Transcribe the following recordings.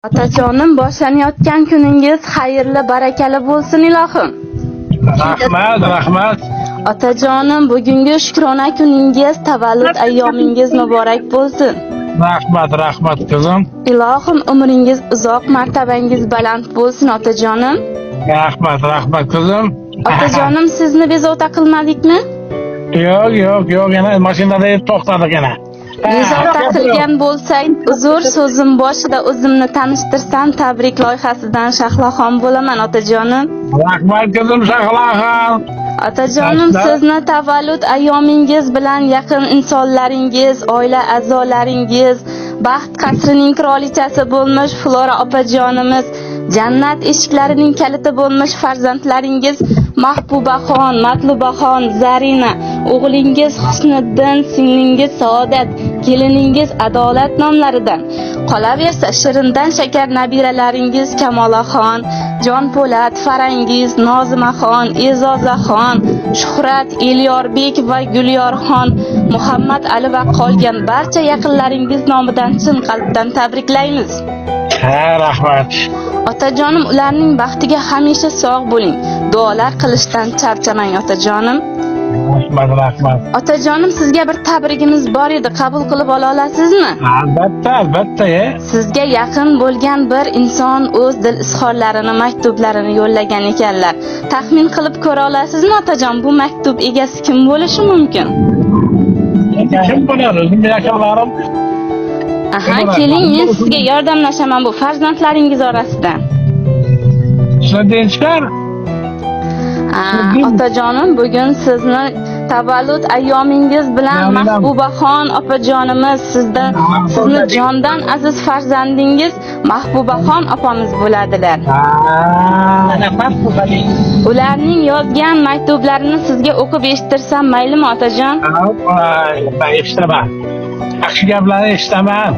Otajonim, boshlanayotgan kuningiz xayrli, barakali bo'lsin, ilohim. Rahmat, rahmat. Otajonim, bugungi shukrona kuningiz, tavallud ayyomingiz muborak bo'lsin. Rahmat, rahmat qizim. Ilohim, umringiz uzoq, martabangiz baland bo'lsin, otajonim. Rahmat, rahmat qizim. Otajonim, sizni bezovta qilmadikmi? Yo'q, yo'q, yo'q, yana mashinada to'xtadik yana. Bezovta qilgan bo'lsak, uzr. So'zim boshida o'zimni tanishtirsam, tabrik loyihasidan Shahloxon bo'laman, otajonim. Rahmat qizim Shahloxon. Otajonim, Rahmat. sizni tavallud ayyomingiz bilan yaqin insonlaringiz, oila a'zolaringiz, baxt qasrining qirolichasi bo'lmish Flora opajonimiz, jannat eshiklarining kaliti bo'lmish farzandlaringiz Mahbubaxon, Matlubaxon, Zarina, o'g'lingiz Husniddin, singlingiz Saodat, keliningiz Adolat nomlaridan, qolaversa shirindan shakar nabiralaringiz Kamolaxon, Jonpo'lat, Farangiz, Nozimaxon, E'zozaxon, Shuhrat, Elyorbek va Gulyorxon, Muhammad Ali va qolgan barcha yaqinlaringiz nomidan chin qalbdan tabriklaymiz. Ha, rahmat. Otajonim, ularning baxtiga hamisha sog' bo'ling. Duolar qilishdan charchamang, otajonim. Rahmat, rahmat. Otajonim, sizga bir tabrigimiz bor edi, qabul qilib ola olasizmi? Albatta, albatta, e. Sizga yaqin bo'lgan bir inson o'z dil izhorlarini, maktublarini yo'llagan ekanlar. Taxmin qilib ko'ra olasizmi, otajon, bu maktub egasi kim bo'lishi mumkin? Kim bo'ladi? O'zimning yaqinlarim. Aha, keling, men sizga yordamlashaman bu farzandlaringiz orasidan. Husniddin chiqar. Otajonim, bugun sizni tavallud ayyomingiz bilan Mahbubaxon opajonimiz, sizdan, sizni jondan aziz farzandingiz Mahbubaxon opamiz bo'ladilar. Ha. Ularning yozgan maktublarini sizga o'qib eshittirsam maylimi, otajon? Ben eshitaman. Yaxshi gaplarni eshitaman.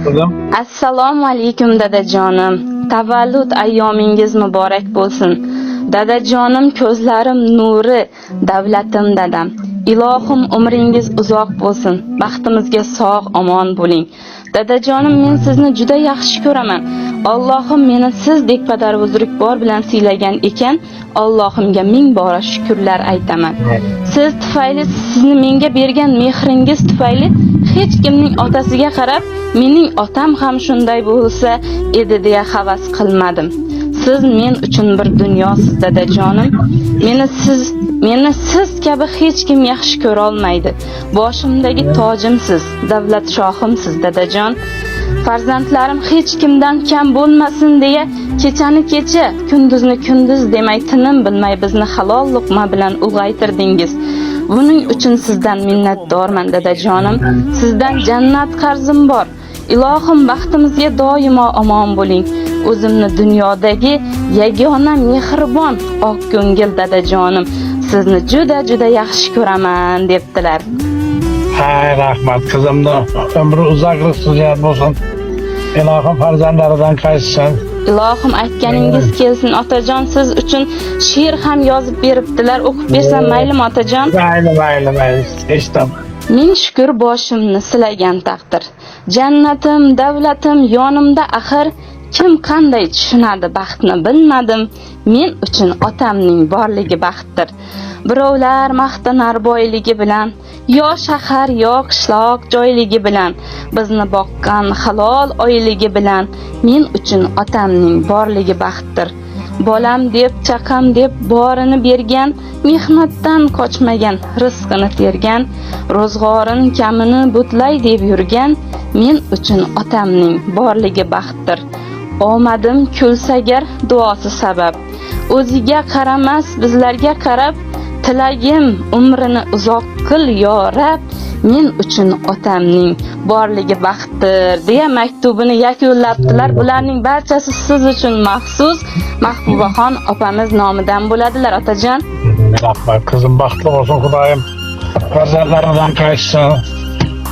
Qizim. Assalomu alaykum, dadajonim. Tavallud ayyomingiz muborak bo'lsin. Dadajonim, ko'zlarim nuri, davlatim dadam. Ilohim, umringiz uzoq bo'lsin. Baxtimizga sog' omon bo'ling. Dadajonim, men sizni juda yaxshi ko'raman. Allohim meni sizdek padar buzrukbor bilan siylagan ekan, Allohimga ming bora shukrlar aytaman. Siz tufayli, sizni menga bergan mehringiz tufayli hech kimning otasiga qarab, mening otam ham shunday bo'lsa edi deya havas qilmadim. Siz men uchun bir dunyosiz, dadajonim. Meni siz kabi hech kim yaxshi ko'ra olmaydi. Boshimdagi tojimsiz, davlat shohimsiz, dadajon. Farzandlarim hech kimdan kam bo'lmasin deya kechani kecha, kunduzni kunduz demay, tinim bilmay bizni halol luqma bilan ulg'aytirdingiz. Buning uchun sizdan minnatdorman, dadajonim. Sizdan jannat qarzim bor. Ilohim, baxtimizga doimo omon bo'ling. O'zimni dunyodagi yagona mehribon, oq ko'ngil dadajonim. Sizni juda juda yaxshi ko'raman, debdilar. Ha, rahmat qizimni umri uzoq, rizqi bo'lsin. Ilohim farzandlaridan qaytsin. Ilohim, aytganingiz kelsin, otajon. Siz uchun she'r ham yozib beribdilar. O'qib bersam maylimi, otajon? Mayli, mayli, mayli. Eshitaman. Ming shukur boshimni silagan taqdir. Jannatim, davlatim yonimda axir, kim qanday tushunadi baxtni bilmadim. Men uchun otamning borligi baxtdir. Birovlar maqtanar boyligi bilan, yo shahar, yo qishloq joyligi bilan, bizni boqqan halol oyligi bilan, men uchun otamning borligi baxtdir. Bolam deb, chaqam deb borini bergan, mehnatdan qochmagan, rizqini tergan, ro'zg'orin kamini butlay deb yurgan, men uchun otamning borligi baxtdir. Omadim kulsa agar duosi sabab, o'ziga qaramas bizlarga qarab, tilagim umrini uzoq qil yo Rab, men uchun otamning borligi baxtdir, deya maktubini yakunlabdilar. Bularning barchasi siz uchun maxsus Mahbubaxon opamiz nomidan bo'ladilar, otajon. Rahmat qizim, baxtli bo'lsin Xudoyim. Farzandlaridan qaytsin.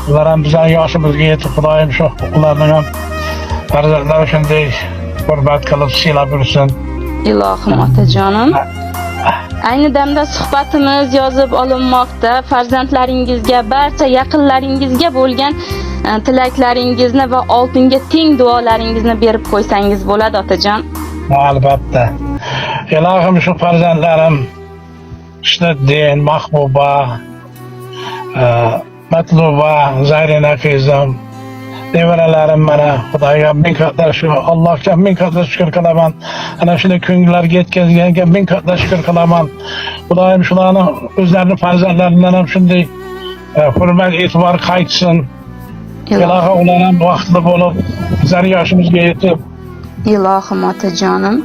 Ular ham bizning yoshimizga yetib, Xudoyim shu ularning ham farzandlari shunday hurmat qilib siylab yursin. Ilohim, otajonim. Ayni damda suhbatimiz yozib olinmoqda. Farzandlaringizga, barcha yaqinlaringizga bo'lgan tilaklaringizni va oltinga teng duolaringizni berib qo'ysangiz bo'ladi, otajon. Albatta. Ilohim shu farzandlarim Husniddin, Mahbuba, Matluba, Zarina qizim, nevaralarim mana Xudoga ming qatla shukur, Allohga ming qatla shukur qilaman. Ana shunday kunlarga yetkazganiga ming qatla shukur qilaman. Xudoyim shularni o'zlarini farzandlaridan ham shunday hurmat, e'tibor qaytsin. Ilohi ular ham baxtli bo'lib, bizlar yoshimizga yetib. Ilohim otajonim.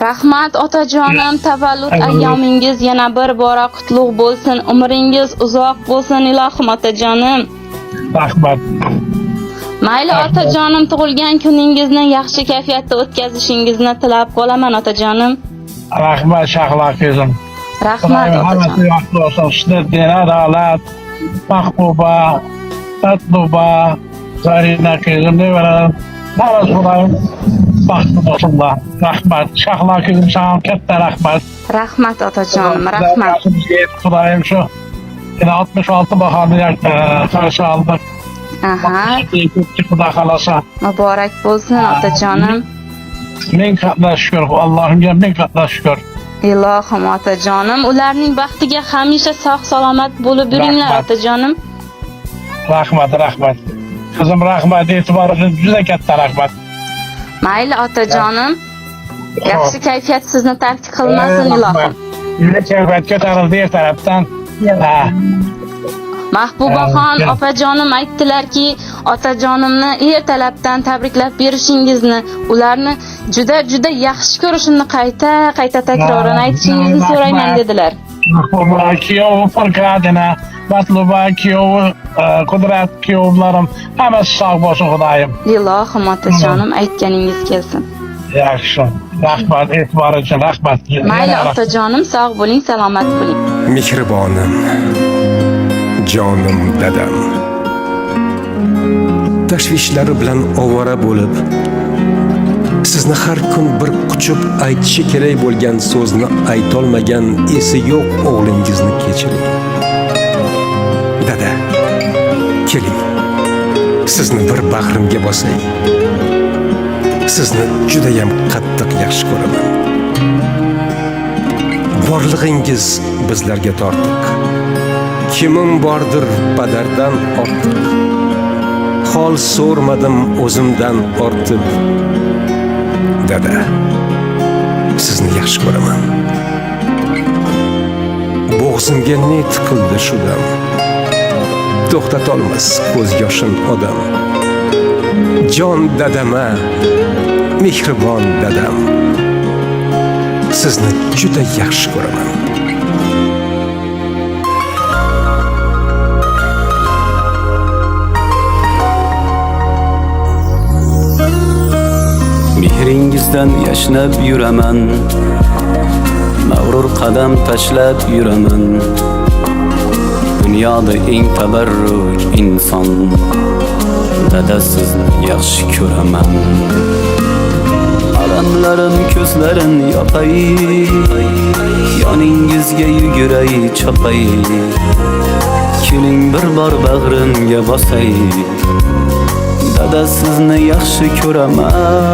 Rahmat otajonim, tavallud ayyomingiz yana bir bora qutlug' bo'lsin, umringiz uzoq bo'lsin ilohim otajonim. Rahmat. Mayli otajonim, tug'ilgan kuningizni yaxshi kayfiyatda o'tkazishingizni tilab qolaman otajonim. Rahmat Shahlo qizim. Rahmat otajonim. Yaxshi bo'lsin. Husniddin, Adolat, Mahbuba, Matluba, Zarina qizim, nevaralarim, hammasi Xudoyim baxtli bo'lsinlar. Rahmat. Shahlo qizim, sana katta rahmat. Rahmat otajonim, rahmat. Xudoyim shu 66 bahorni qarshi oldik. Aha. Xudo xolasa. Muborak bo'lsin otajonim. Ming qatla shukur, Allohimga ming qatla shukur. Ilohim otajonim, ularning baxtiga hamisha sog' salomat bo'lib yuringlar otajonim. Rahmat, rahmat. Qizim rahmat, e'tibor uchun juda katta rahmat. Mayli otajonim. Yaxshi kayfiyat sizni tark qilmasin ilohim. Juda kayfiyat ko'tarildi ertalabdan. Mahbubaxon opajonim aytdilarki, otajonimni ertalabdan tabriklab berishingizni, ularni juda juda yaxshi ko'rishimni qayta-qayta takroran aytishingizni so'rayman dedilar. Mahbuba kuyovi Furqadina, Matluba kuyovi Qudrat kuyovlarim hammasi sog' bo'lsin Xudoyim. Ilohim otajonim, aytganingiz kelsin. Yaxshi. Rahmat, e'tibor uchun rahmat. Mayli otajonim, sog' bo'ling, salomat bo'ling. Mehribonim, jonim dadam. Tashvishlari bilan ovora bo'lib, sizni har kun bir quchib aytishi kerak bo'lgan so'zni aytolmagan esi yo'q o'g'lingizni kechiring. Dada, keling, sizni bir bag'rimga bosay. Sizni judayam qattiq yaxshi ko'raman. Borlig'ingiz bizlarga tortiq. Kimim bordir padardan ortiq. Hol so'rmadim o'zimdan ortib. Dada, sizni yaxshi ko'raman. Bo'g'zimga ne tiqildi shu dam. To'xtatolmas ko'z yoshin odam. Jon dadama, mehribon dadam. Sizni juda yaxshi ko'raman. Mehringizdan yashnab yuraman, mag'rur qadam tashlab yuraman. Dunyoda eng tabarruk inson, dada sizni yaxshi ko'raman. Alamlarim ko'zlarin yopay, yoningizga yuguray chopay. Keling bir bor bag'rimga bosay, dada sizni yaxshi ko'raman.